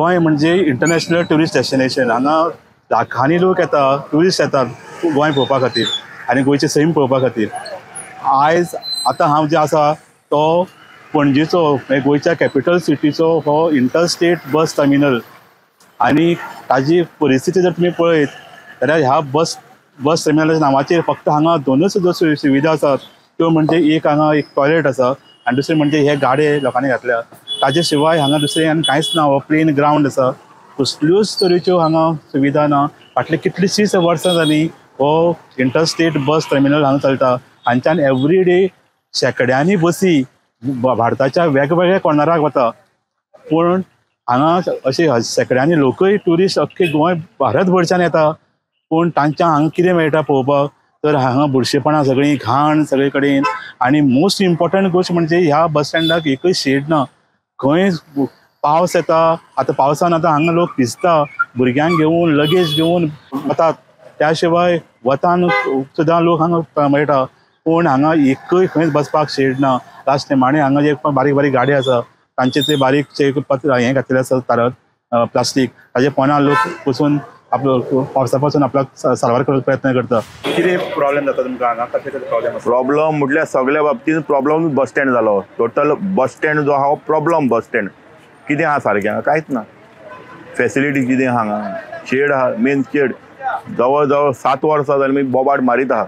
गोंय म्हणजे international tourist destination. हांगा लाखांनी लोक येता, ट्युरिस्ट येतात गोंय पळोवपा खातीर आनी गोंयचें सैम पळोवपा खातीर. आयज आतां हांव जे आसा तो पणजेचो, गोंयच्या कॅपिटल सिटीचो हो इंटरस्टेट बस टर्मिनल आनी ताजी परिस्थिती जर तुमी पळयत जाल्यार ह्या बस टर्मिनलाच्या नांवाचेर फक्त हांगा दोनूच सुद्दां सुविधा आसात. त्यो म्हणजे एक हांगा एक टॉयलेट आसा आनी दुसरें म्हणजे हे गाडे लोकांनी घातल्या. ताजे शिवाय हांगा दुसरें आनी कांयच ना. हो प्लेन ग्रावंड आसा, कसल्योच तरेच्यो हांगा सुविधा ना. फाटली कितलीशींच वर्सां जालीं हो इंटरस्टेट बस टर्मिनल हांगा चलता. हांच्यान एवरी डे शेंकड्यांनी बसी भारताच्या वेगवेगळ्या कॉर्नराक वता, पूण हांगा अशे शेंकड्यांनी लोकय ट्युरिस्ट अख्खे गोंय भारतभरच्यान येता, पूण तांच्या हांगा कितें मेळटा पळोवपाक तर हांगा बुरशेपणां सगळीं, घाण सगळे कडेन. आनी मोस्ट इम्पॉर्टंट गोश्ट म्हणजे ह्या बस स्टँडाक एकूय शेड ना. खंय पावस येता, आतां पावसान आतां हांगा लोक भिजता, भुरग्यांक घेवन लगेज घेवन वतात. त्या शिवाय वतान सुद्दां लोक हांगा मेळटा, पूण हांगा एकूय खंयच बसपाक शेड ना. लास्ट निमाणें हांगा जे बारीक बारीक गाडी आसा तांचे ते बारीकचे पत्र हें घातलेलें आसा तारत प्लास्टीक, ताजे पोंदा लोक बसून आपलो पावसा पासून आपल्याक साल्वार करपाचो प्रयत्न करता. कितें प्रॉब्लेम जाता तुमकां हांगा? कसले कसले प्रॉब्लेम आसा? प्रॉब्लम म्हटल्यार सगळ्या बाबतीन प्रॉब्लम बस स्टँड जालो. टोटल बस स्टँड जो आहा प्रॉब्लम बस स्टँड. कितें आहा सारकें कांयच ना. फेसिलिटी कितें आहा हांगा? शेड आहा, मेन शेड. जवळ जवळ 7 वर्सां जालीं बोबाट मारीत आहा.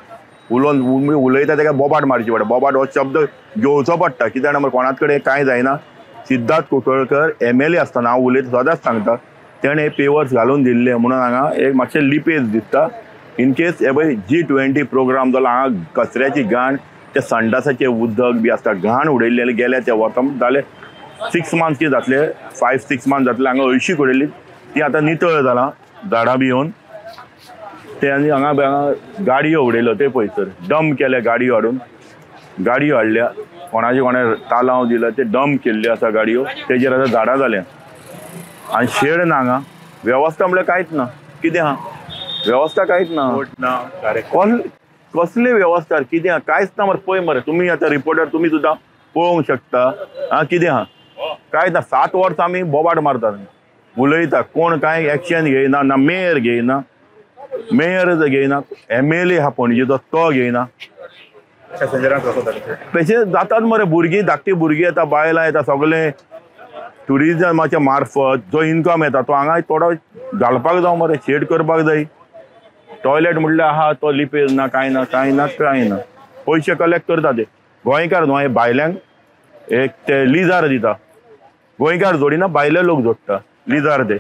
उलोवन उलयता तेका बोबाट मारची पडटा. बोबाट हो शब्द घेवचो पडटा, कित्याक जाणा कोणाच कडेन कांय जायना. सिद्धार्थ कुंकळकर MLA आसतना हांव उलयता सदांच सांगता, तेणें पेवर्स घालून दिल्ले म्हणून हांगा एक मातशें लिपेज दिसता. इनकेस हे पळय G20 programme जालो, हांगा कचऱ्याची घाण, ते संडासाचें उदक बी आसता, घाण उडयल्ले गेले ते वता जाले 6 मंथ्स कितें जातले, 5-6 मंथ्स जातले हांगा हळशीक उडयल्ली, ती आतां नितळ जालां झाडां बी येवन. ते आनी हांगा हांगा गाडयो उडयल्यो ते पळय सर डंप केले, गाडयो हाडून गाडयो हाडल्या, कोणाचे कोणें तालांव दिला ते डंप केल्ल्यो आसा गाडयो, तेजेर आतां झाडां जाल्या. आनी शेड ना हांगा, वेवस्था म्हळ्यार कांयच ना. कितें आहा वेवस्था? कांयच ना. कसली वेवस्था कितें आहा? कांयच ना मरे. पळय मरे तुमी आतां रिपोर्टर, तुमी सुद्दां पळोवंक शकता. आं कितें आहा? कांयच ना. 7 वर्सां आमी बोबाट मारतात, उलयता, कोण कांय एक्शन घेयना, ना मेयर घेयना, मेयर घेयना, MLA आहा पणजेचो तो घेयना. पेशे जातात मरे भुरगीं, धाकटी भुरगीं येता, बायलां येता, सगळें ट्युरिजमाच्या मार्फत जो इनकम येता तो हांगा थोडो घालपाक जावं मरे, शेड करपाक जाय. टॉयलेट म्हटल्यार आहा तो लिपेज ना, कांय ना, कांय ना, कांय ना. पयशे कलेक्ट करता ते गोंयकार न्हू, हे भायल्यांक एक ते लिजार दिता. गोंयकार जोडिना, भायले लोक जोडटा लिजार ते.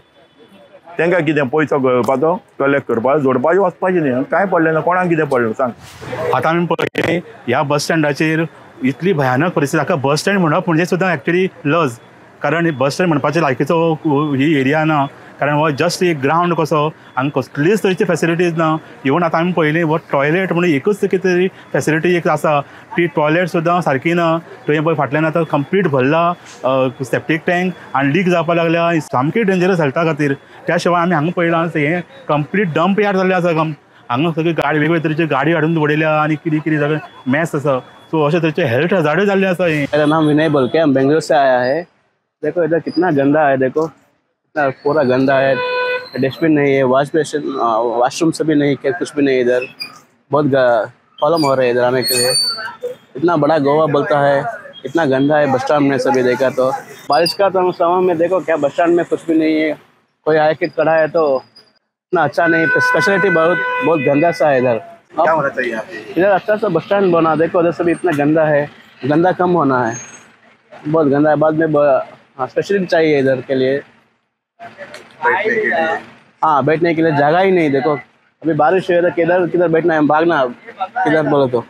तांकां कितें पयसो घेवपाचो, कलेक्ट करपाचो, जोडपाचें, वचपाचें न्ही. कांय पडलें ना, कोणाक कितें पडलें सांग. आतां आमी पळय ह्या बस स्टँडाचेर इतली भयानक परिस्थिती. हाका बस स्टँड म्हणप म्हणजे सुद्दां एक्चुअली लज, कारण बस स्टँड म्हणपाचे लायकीचो ही एरिया ना. कारण हो जस्ट एक ग्रावंड कसो, हांगा कसलीच तरेची फेसिलिटीज ना. इवन आतां आमी पळयली हो टॉयलेट म्हणून एकूच कितें तरी फेसिलिटी एक आसा, ती टॉयलेट सुद्दां सारकी ना. थंय पळय फाटल्यान आतां कंप्लीट भरला सेप्टीक टँक आनी लीक जावपाक लागल्या, सामकी डेंजरस हेल्था खातीर. त्या शिवाय आमी हांगा पळयलां हें कंप्लीट डंप यार्ड जाल्लें आसा. हांगा सगळी गाडी, वेगवेगळे तरेच्यो गाडी हाडून उडयल्या आनी कितें कितें सगळें मॅस आसा. सो अशे तरेचे हेल्थ हजार्डूय जाल्लें आसा. हें मेरा नाम विनय बोलके, हम बेंगलोर से आया है. देखो इधर कितना गंदा है, देखो इतना पूरा गंदा है, डस्टबिन नहीं है, वॉश बेसिन वॉशरूम से भी नहीं, क्या कुछ भी नहीं. इधर बहुत प्रॉब्लम हो रहा है इधर आने के लिए. इतना बड़ा गोवा बोलता है, इतना गंदा है बस स्टैंड में सभी देखा तो. बारिश का तो समय में देखो क्या बस स्टैंड में कुछ भी नहीं है, कोई आए के खड़ा है तो इतना अच्छा नहीं, फैसिलिटी बहुत बहुत गंदा सा है इधर. क्या होना चाहिए आपके? इधर अच्छा सा बस स्टैंड बना, देखो उधर सभी इतना गंदा है, गंदा कम होना है, बहुत गंदा है. बाद में स्पेशलिटी चाहिए इधर के लिए, बैठने के लिए. हाँ बैठने के लिए जगह ही नहीं. देखो अभी बारिश हुई है तो किधर किधर बैठना है, भागना किधर बोले तो.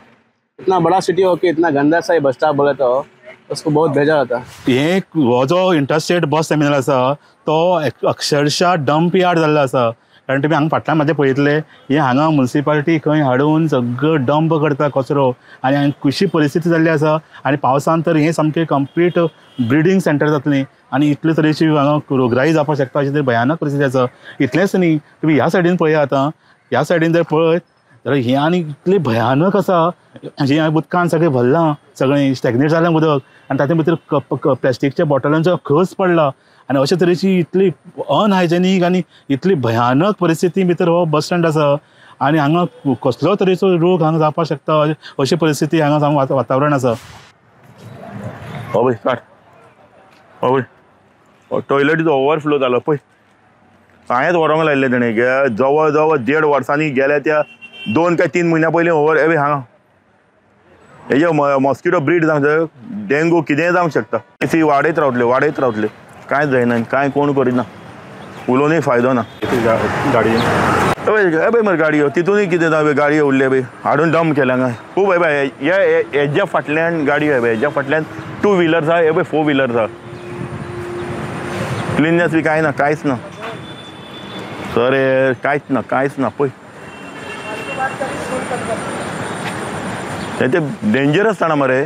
इतना बड़ा सिटी हो के इतना गंदा सा ही बस स्टॉप बोले तो उसको बहुत भेजा रहता. हे हो जो इंटरस्टेट बस टर्मिनल आसा तो अक्षरशः डंप यार्ड जाल्लो आसा. कारण तुमी हांगा फाटल्यान म्हाजें पळयतले हे हांगा मुन्सिपालिटी खंय हाडून सगळो डंप करता कचरो आनी हांगा कशी परिस्थिती जाल्ली आसा. आनी पावसान तर हें सामकें कंप्लीट ब्रिडींग सेंटर जातलें आनी इतले तरेची हांगा रोगराई जावपाक शकता अशी तरी भयानक परिस्थिती आसा. इतलेंच न्ही, तुमी ह्या सायडीन पळया, आतां ह्या सायडीन जर पळयत जाल्यार हें आनी इतलें भयानक आसा. जें उदकान सगळें भरलां, सगळें स्टॅग्नेट जालें उदक आनी तातूंत भितर प्लास्टिकच्या बॉटलांचो खस पडला. आनी अशे तरेची इतली अनहायजेनीक आनी इतली भयानक परिस्थिती भितर हो बस स्टँड आसा आनी हांगा कसलो तरेचो रोग हांगा जावपाक शकता अशी परिस्थिती हांगा सामको वातावरण आसा. हो पळय काड, हो पळय टॉयलेटीचो ओवरफ्लो जालो पळय, कांयच व्हरोंक लायिल्लें तेणें. जवळ जवळ 1.5 वर्सांनी गेल्या त्या 2 काय 3 म्हयन्या पयलीं ओवर हे हांगा हेजे मॉस्किटो ब्रीड जावंक शकता, डेंगू कितेंय जावंक शकता. ती वाडयत रावतले वाडयत रावतले, कांयच जायना, कांय कोण करिना, उलोवनूय फायदो ना. गाडी हे पळय मरे गाडयो तितूनय कितें जावं, गाडयो उरले पळय हाडून डंप केल्या हांगा खूब. हे पळय हेज्या फाटल्यान गाडयो, हे पळय हेज्या फाटल्यान 2 व्हिलर्स आहा, हे पळय 4 व्हिलर्स आहा. क्लिननेस बी कांय ना, कांयच ना सर, हे कांयच ना, कांयच ना. पळय ते डेंजरस जाणा मरे.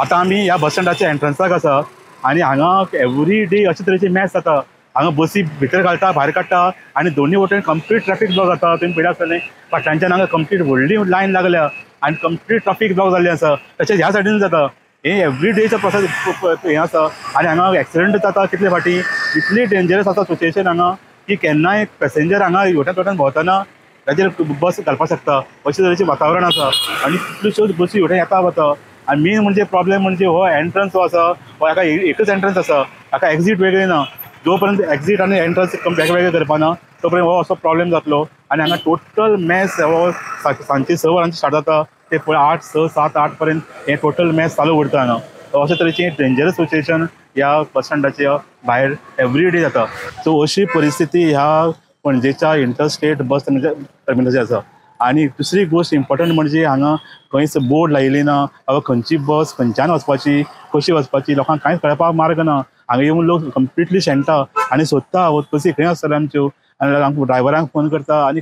आतां आमी ह्या बस स्टँडाच्या एंट्रन्साक आसा आनी हांगा एवरी डे अशे तरेची मॅच जाता. हांगा बसी भितर घालता भायर काडटा आनी दोनी वटेन कंप्लीट ट्रॅफिक ब्लॉक जाता. तुमी पळयता आसतलें फाटल्यानच्यान हांगा कंप्लीट व्हडली लायन लागल्या आनी कंप्लीट ट्रॅफिक ब्लॉक जाल्लें आसा. तशेंच ह्या सायडीन जाता, हें एवरी डेचो प्रोसेस हें आसा. आनी हांगा एक्सिडंट जाता कितले फाटीं, इतली डेंजरस आसा सिच्युएशन हांगा की केन्नाय पॅसेंजर हांगा वटेन वटेन भोंवतना ताचेर बस घालपाक शकता अशे तरेचें वातावरण आसा. आनी कितल्योश्योच बसी वटेन येता वता. आनी मेन म्हणजे प्रॉब्लेम म्हणजे हो एंट्रन्स जो आसा हो हाका एकच एंट्रन्स आसा, हाका एक्झीट वेगळी ना. जो पर्यंत एक्झीट आनी एंट्रन्स वेगळे करपा ना तो पर्यंत हो असो प्रॉब्लेम जातलो. आनी हांगा टोटल मॅस हो सांजचे 6 वरांचेर स्टार्ट जाता ते पळय 8, 6, 7, 8 पर्यंत हें टोटल मॅस चालू उरता हांगा. अशे तरेचें डेंजरस सिच्युएशन ह्या बस स्टँडाच्या भायर एवरी डे जाता. सो अशी परिस्थिती ह्या पणजेच्या इंटरस्टेट बस टर्मिनलाचेर आसा. आनी दुसरी गोश्ट इम्पॉर्टंट म्हणजे हांगा खंयच बोर्ड लायिल्ली ना, बाबा खंयची बस खंयच्यान वचपाची कशी वचपाची लोकांक कांयच कळपाक मार्ग ना. हांगा येवन लोक कंप्लिटली शेणटा आनी सोदता बसी खंय आसतल्यो आमच्यो, आनी ड्रायव्हरांक फोन करता. आनी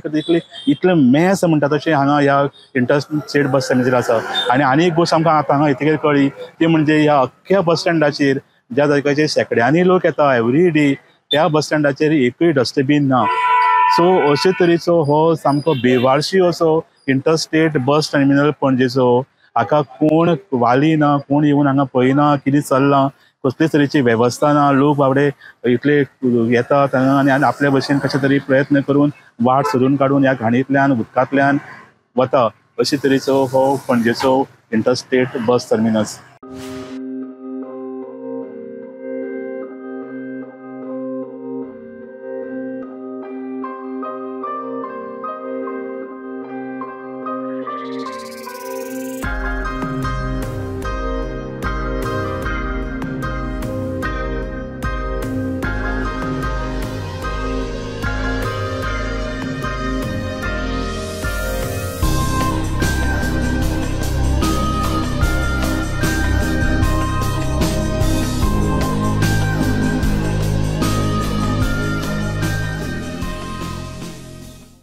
इतलें मॅस म्हणटा तशें हांगा ह्या इंटरस्टेट बस स्टँडाचेर आसा. आनी आनी एक गोश्ट आमकां आतां हांगा येतकीर कळ्ळी ती म्हणजे ह्या अख्ख्या बस स्टँडाचेर ज्या जाग्याचेर शेंकड्यांनी लोक येता एवरी डे त्या बस स्टँडाचेर एकूय डस्टबीन ना. सो अशे तरेचो हो सामको बेवारशी असो इंटरस्टेट बस टर्मिनल पणजेचो. हाका कोण वाली ना, कोण येवन हांगा पळयना कितें चल्लां, कसले तरेची वेवस्था ना. लोक बाबडे इतले येतात हांगा आनी आपल्या भशेन कशे तरी प्रयत्न करून वाट सोदून काडून ह्या घाणींतल्यान उदकांतल्यान वता. अशे तरेचो हो पणजेचो इंटरस्टेट बस टर्मिनस.